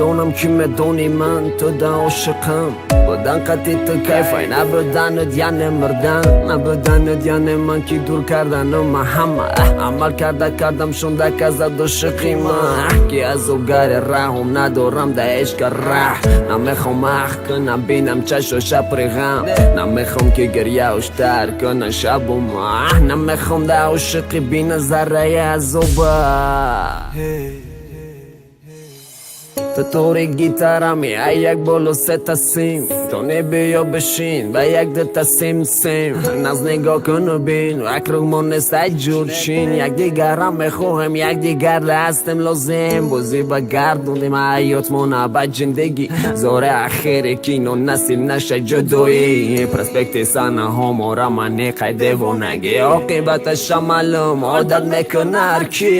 Медонам, ки медонӣ, ман ту да ошиқам. Будан қати ту кайфай, набуданат яъне мурдан. Набуданат яъне ман ки дур кардану ма ҳама амал карда кардам шунда казад ошиқи ман, ки азобгари раҳум надорам да ҳечка раҳ. Намехом ах кунам, бинам чашоша при ғам. Намехом, ки гирьяош тар кунам шабу маҳ. Намехом да ошиқи бина зарраи азоба. Ту тори гитарами, ай як боло сета сим. То не биё бишин ба як дута сим сим. Наз нигоҳ куну бин, вокруг мо нест ай ҷурчин. Якдигарам мехоҳем, якдигар ҳастем лозим. Бозӣ ба гардондем ҳаётмона ба ҷиндагӣ. Зори ахири кино насиб наша ҷудоӣ. Проспекти санаҳомора мани қай девонагӣ. Оқибаташа маълум, одат мекуна ҳар ки.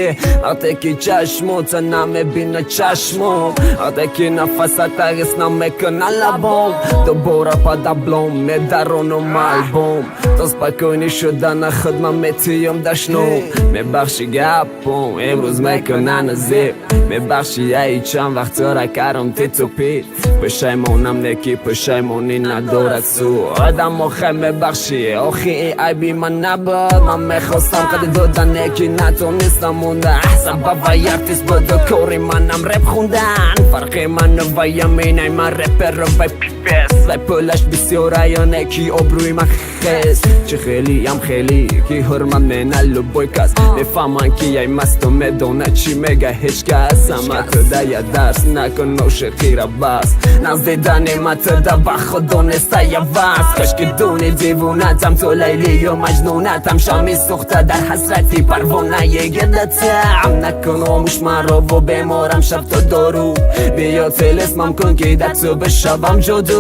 Вақте ки чашмота намебина чашмом, вақте ки нафасата ҳис намекуна лабом, дубора под облом медаронум албом. То спокойный шудана худма метиём дашном. Мебахши, гапом имрӯз мекуна назеб. Мебахши, ай чанд вақт тура карам ти тупит. Пушаймонам, не ки пушаймонӣ надорад су. Одам охай, мебахши, охи и айби ман набуд. Ман мехостам қади додане, ки натонистам монда. Сабаб вай артист буду, кори манам реп хундан. Фарқи ману ваям инай: ман реперу, вай пипец. Вай пулаш бисёра ё не ки обрӯи ман хес. Чӣ хелиам хеле ки ҳурмат мена любой кас. Мефаҳманд, ки яй масту медона чӣ мега ҳеҷ кас. Ама туда я дарс накун, ошиқира бас. Наздидани ма туда ба худо нестая вас. Кашки дуни девонатам, ту Лайлию Маҷнунатам. Шами сӯхта дар ҳасрати парвонаи гирдатам. Накун омӯш маро ву беморам шаб то дору. Биё телесмам кун, ки дар ту бишавам ҷоду.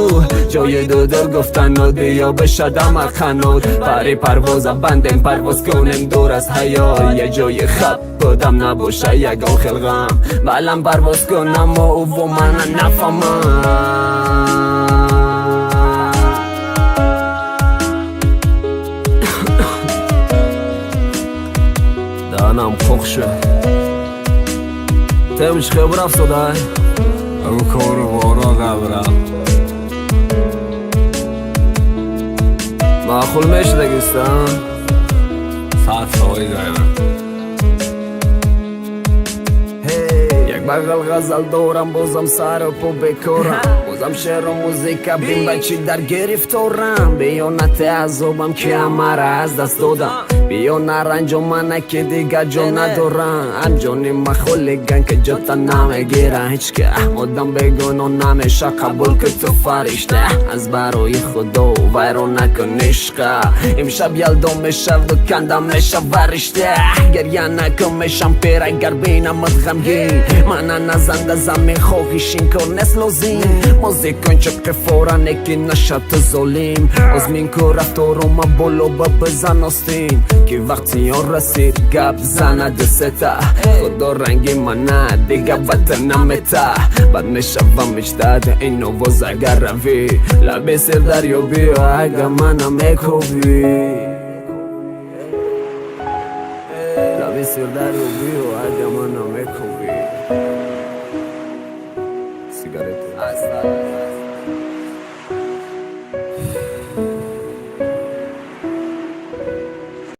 Ҷои дуду гуфтануд, биё бишадам қанот. Пари парвоза бандем, парвоз кунем дур аз ҳаё. Як ҷои хаб будам набоша ягон хел ғам. Балам парвоз кунам, уву мана нафамам. Даҳанам қоқ шуд. Темш хеб рафтодай? Ӯ кору боро габрам. Маъқул мешудагиста? 100% гайрам. Як бағал ғазал дорам, бозам сару по бекорам. Бозам шеъру музика бин, ба чӣ дар гирифторам. Биё нате азобам, ки ҳамара аз даст додам. Биё наранҷо мана, ки дигар ҷон надорам. Ҷони ма хулиган, ки ҷота намегира ҳечка. Одам бегуноҳ намеша, қабул ки ту фаришта. Аз барои худо вайрон накун ишқа. Имшаб ялдо мешавду канда мешава ришта. Гирья накун, мешам пир, агар бинамад ғамгин. Мана назанда замин, хоҳиш ин кор нест лозим. Мозикон чиқи фора, не ки наша ту золим. Озмин ку рафторума боло ба бизан остин. Ки вақти он расид, гап зана дусета. Худо ранги мана дига ба ту намета. Бад мешавам мечтад ин овоз, агар равӣ. Лаби сир дарё биё, агар мана мекобӣ. Лаби сир дарё биё, агар мана.